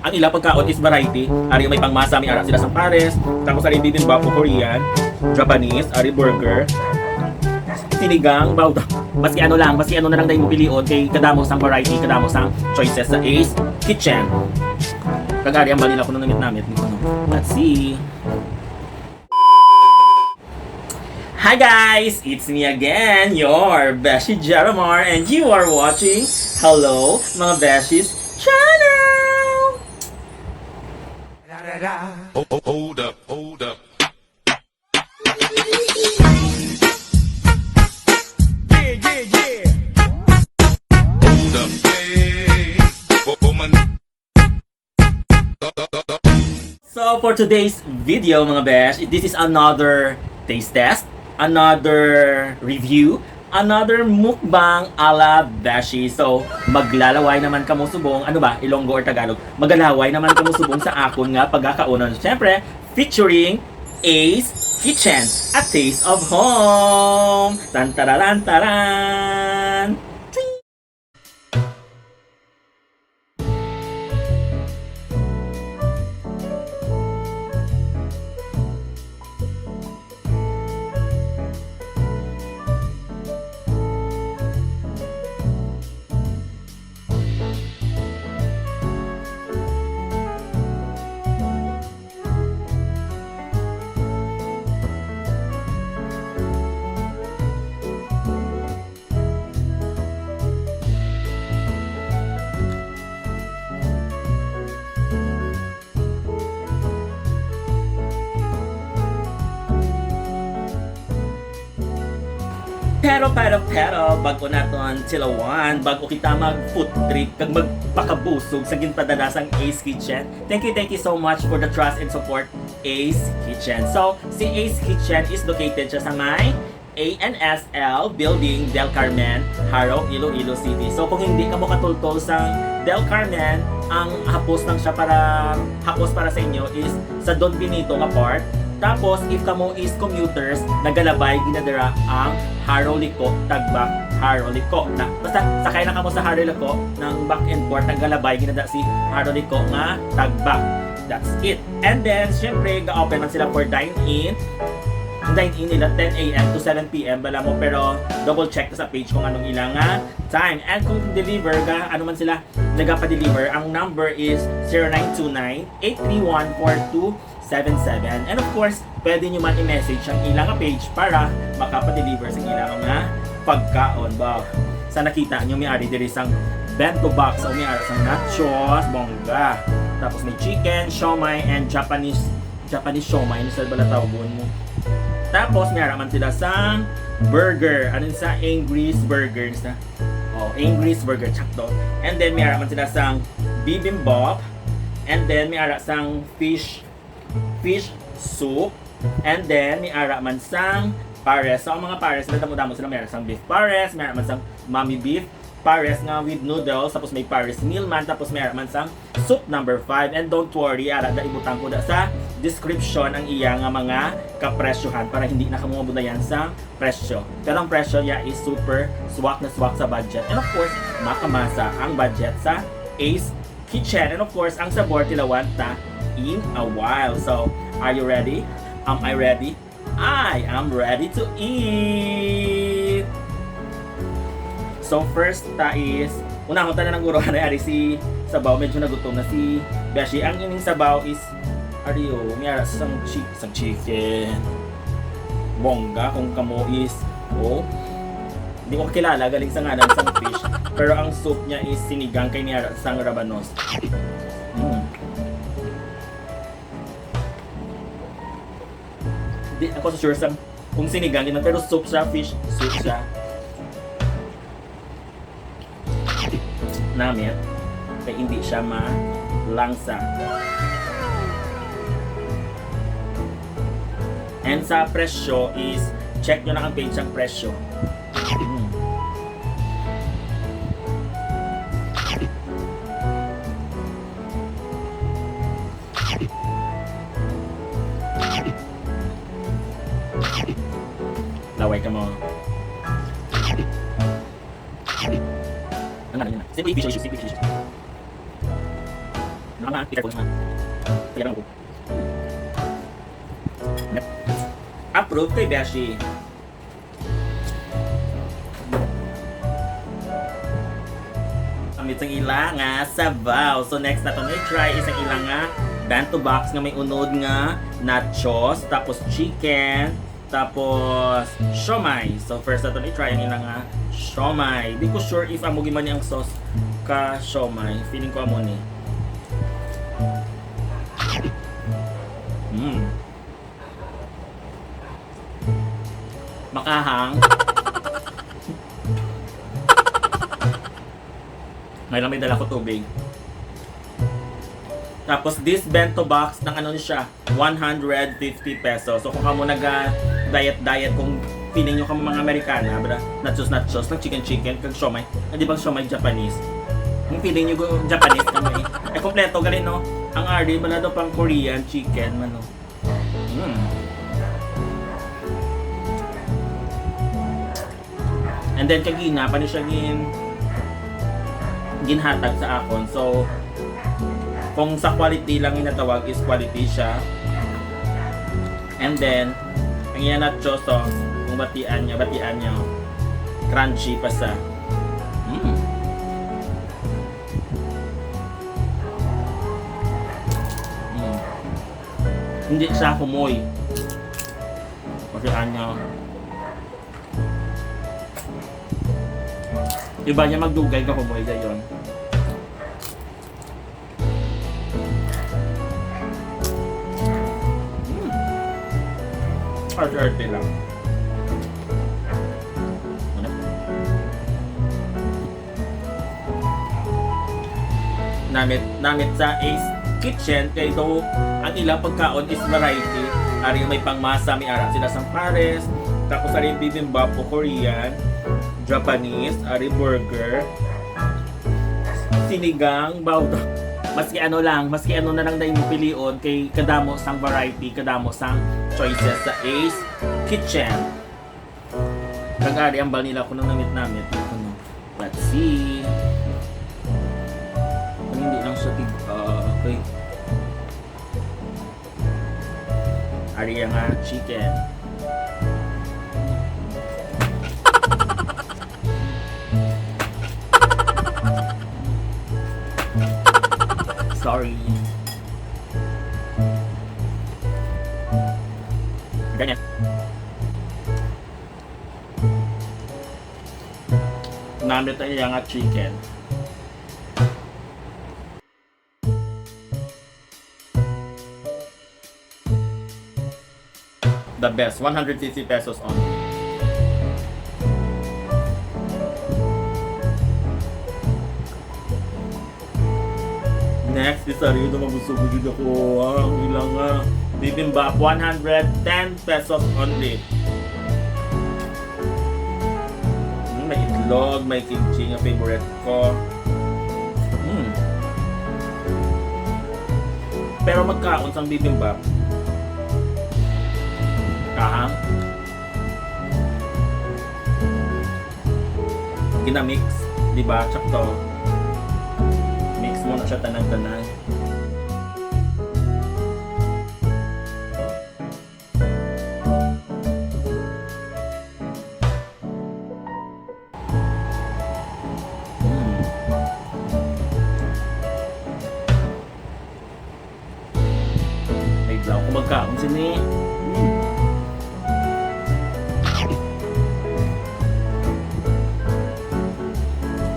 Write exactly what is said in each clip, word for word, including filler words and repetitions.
Ang ila pagkaon is variety. Ari may pangmasa, may ara sila sang pares. Tapos ari bibimbap o Korean, Japanese, ari burger, sinigang, bawda. Maski ano lang, maski ano na lang dahil mo pilion, kay kadamo sang variety, kadamo sang choices sa Ace Kitchen. Kag ari ang balila ko nung namit-namit ni kuno. Let's see. Hi guys! It's me again, your Beshi Jeromar, and you are watching Hello, Mga Beshies Channel! Ho- ho- Hold up, hold up. Hold up, hey. Wo- Woman. So for today's video, mga besh, this is another taste test, another review, another mukbang ala beshi. So maglalaway naman kamo subong, ano ba, Ilonggo or Tagalog? Magalaway naman kamo subong sa akon nga pagkakaunon. Siyempre, featuring Ace Kitchen, a taste of home. Tan tararan taran. Pero, pero, pero, bago naton tilawan, bago kita mag food trip kag magpakabusog sa ginpadala sang Ace Kitchen, thank you, thank you so much for the trust and support, Ace Kitchen. So, si Ace Kitchen is located siya sa may A N S L Building, Del Carmen, Jaro, Iloilo City. So kung hindi kamo katultol sa Del Carmen, ang hapos lang siya para, hapos para sa inyo is sa Don Benito nga part. Tapos if kamo is commuters, nagalabay ginadara ang Jaro Licao, Tagbak, Jaro Licao. Na, basta sakay na kamo sa Jaro Licao, ng back and forth, nagalabay ginada si Jaro Licao nga Tagbak. That's it. And then, syempre, ga-open man sila for dine-in. Ang dine-in nila, ten a.m. to seven p.m. bala mo, pero double check sa page kung anong ilang nga time. And kung deliver ka, ano man sila nagapa-deliver, ang number is zero nine two nine, eight three one, four two seven seven. And of course, pwede nyo man i-message ang ilang nga page para makapa-deliver sa ilang nga pagkaon ba. Sa nakita nyo, may ari diri sang bento box o may ari sang nachos, bongga. Tapos may chicken, siomai, and Japanese Japanese siomai, ni sa bala tawgon mo. Tapos may ara man sila sang burger. Ano sa Angry's Burger? Ni sa, oh, Angry's Burger, sakto. And then may ara man sila sang bibimbap. And then may ara sang fish fish soup. And then may ara man sang pares. So ang mga pares, damo-damo sila. May ara sang beef pares, may ara man sang mommy beef pares nga with noodles, tapos may pares meal man, tapos may ara man sang soup number five. And don't worry, ara da, ibutang ko da sa description ang iya nga mga kapresyohan para hindi na kamo mabunayan sa presyo. Pero ang presyo niya is super swak na swak sa budget. And of course, makamasa ang budget sa Ace Kitchen. And of course, ang sabor tilawan ta in a while. So, are you ready? Am I ready? I am ready to eat! So first ta is, unahon ta na ng guruhan ay ari si sabaw, medyo nagutom na si Beshi. Ang ining sabaw is, ari o, may ara sang chi sang chicken. Bongga kung kamo is, oh, di ko kakilala galing sa ngalan sang fish. Pero ang soup niya is sinigang kay may ara sang rabanos. Mm. Di ako so sure sa kung sinigang yun, pero soup siya, fish soup siya. Namit, kay hindi siya malangsa. And sa presyo is, check nyo na ang page ng presyo. Mm. Laway ka mo. Ano na yun? Simple fish, simple fish. Ano Approve kay Beshi. Kami sang ila nga sabaw. So next naton i-try is ang ila nga bento box nga may unod nga nachos, tapos chicken, tapos siomai. So first naton i-try ang ila nga siomai. Di ko sure if amo gid man ni ang sauce ka siomai. Feeling ko amo ni. Mm. Makahang. May lang may dala ko tubig. Tapos this bento box ng ano ni siya, one hundred fifty pesos. So kung kamo naga diet diet, kung feeling nyo kamo mga Amerikana, bra, nachos nachos, nag chicken chicken, kag siomai, ah, di ba siomai Japanese? Kung feeling nyo gu- Japanese kamo eh. Ay kompleto gali no. Ang ari bala daw pang Korean chicken man no. Mm. And then kagina pa ni siya gin ginhatag sa akon. So kung sa quality lang ginatawag is quality siya. And then ang iya nachos, so kung batian niya, batian niya, crunchy pa sa. Mm. Mm. Hindi siya humoy. Kasi ano, iba niya magdugay ka humoy dayon. Mm. Arte-arte lang. Ano? Namit, namit sa Ace Kitchen kay daw ang ilang pagkaon is variety. Ari may pangmasa, may ara sila sang pares, tapos ari bibimbap o Korean, Japanese, ari burger, sinigang, bawda. Maski ano lang, maski ano na lang na imong pilion kay kadamo sang variety, kadamo sang choices sa Ace Kitchen. Nag-ari ang bal nila kung namit-namit. Ano? Let's see. Kung hindi lang siya tig-, ah, okay. Ari nga chicken. Sorry. Ganyan. Namit ang iya nga chicken. The best, one hundred fifty pesos only. Next is a rin na mabusog na jud ako. Ah, ang ilang, ah, bibimbap, one hundred ten pesos only. Mm, may itlog, may kimchi nga favorite ko. Mm. Pero magkaon sang bibimbap. Kahang. Ginamix, di ba? Tsakto. Mix mo na siya tanan-tanan. Mm. May blaw ko magkaon sini. Mm.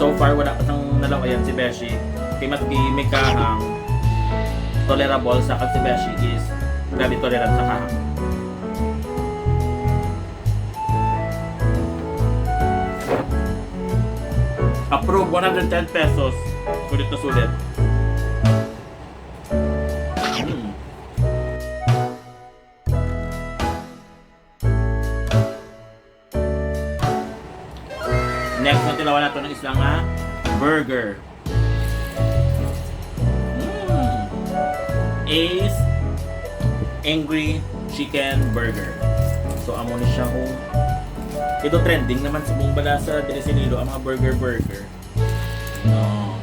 So far, wala pa sang nalawayan si Beshi. Kay maski may kahang, tolerable sa kag si Beshi is grabe tolerant sa kahang. Approve, one hundred ten pesos. Sulit na sulit. Mm. Next na tilawan nato ng isla nga burger. Mm. Ace Angry Chicken Burger. So, amo ni siya, oh. Ito trending naman subong bala sa diri sa Iloilo ang mga burger burger. No.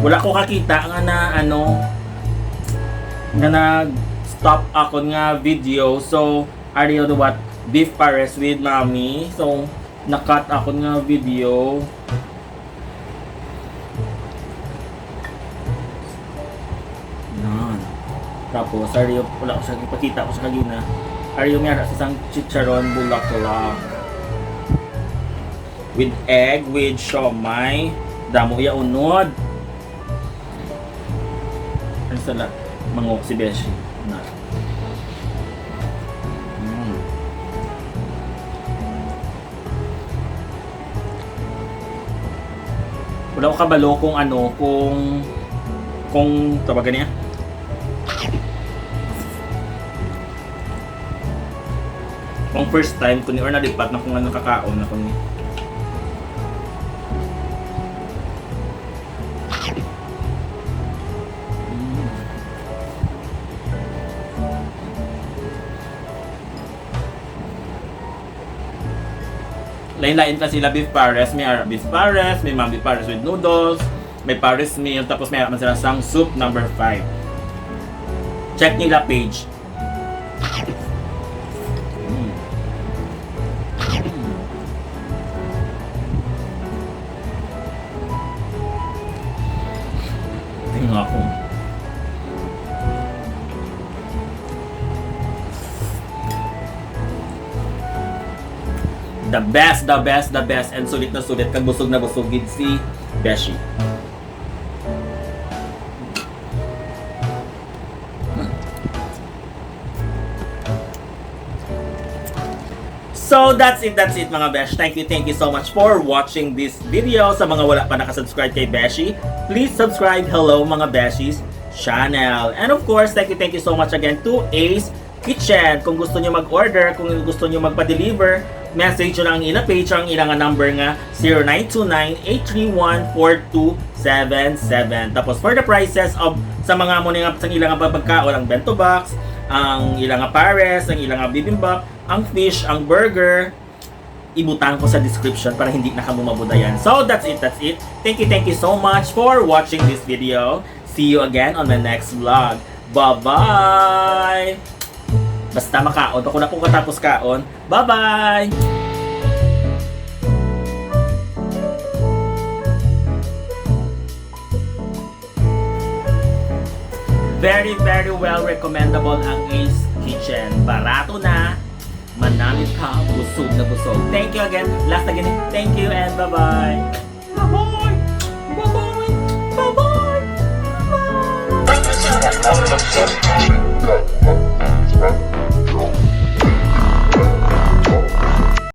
Wala ko kakita nga na, ano, nga nag-stop ako nga video. So, are you the what? Beef pares with mommy. So, nakat ako nga video. Yan. Tapos, are you, wala ko sa ipakita ko sa kagina. Are you meron sa isang chicharon bulaklak? With egg, with siomay. Damo iya unod. Ano sa la? Mangok si Beshi. Na. Mm. Wala ko kabalo kung ano, kung, kung, tawagan niya? Kung first time ko ni or nalipat na kung ano kakaon na ko ni. Mm. Lain-lain kasi sila beef pares. May ara beef pares, may mommy pares with noodles, may pares meal, tapos may ara man sila sang soup number five. Check nila page. Mm. Tingnan ako. The best, the best, the best, and sulit na sulit, kag busog na busog gid si Beshi. So that's it, that's it, mga besh. Thank you, thank you so much for watching this video. Sa mga wala pa nakasubscribe kay Beshi, please subscribe. Hello, mga beshies channel. And of course, thank you, thank you so much again to Ace Kitchen. Kung gusto nyo mag-order, kung gusto nyo magpa-deliver, message nyo lang ang ila page, ang ila nga number nga zero nine two nine, eight three one, four two seven seven. Tapos for the prices of sa mga mo nga sa ila nga pagkaon, ang bento box, ang ila nga pares, ang ila nga bibimbap, ang fish, ang burger, ibutang ko sa description para hindi na kamo mabudayan. So that's it, that's it. Thank you, thank you so much for watching this video. See you again on my next vlog. Bye-bye! Basta makaon, ako na po katapos kaon. Bye-bye! Very, very well recommendable ang Ace Kitchen. Barato na, manamit ka, busog na busog. Thank you again. Last again, thank you and bye-bye. Bye-bye. Bye-bye. Bye-bye. Bye-bye.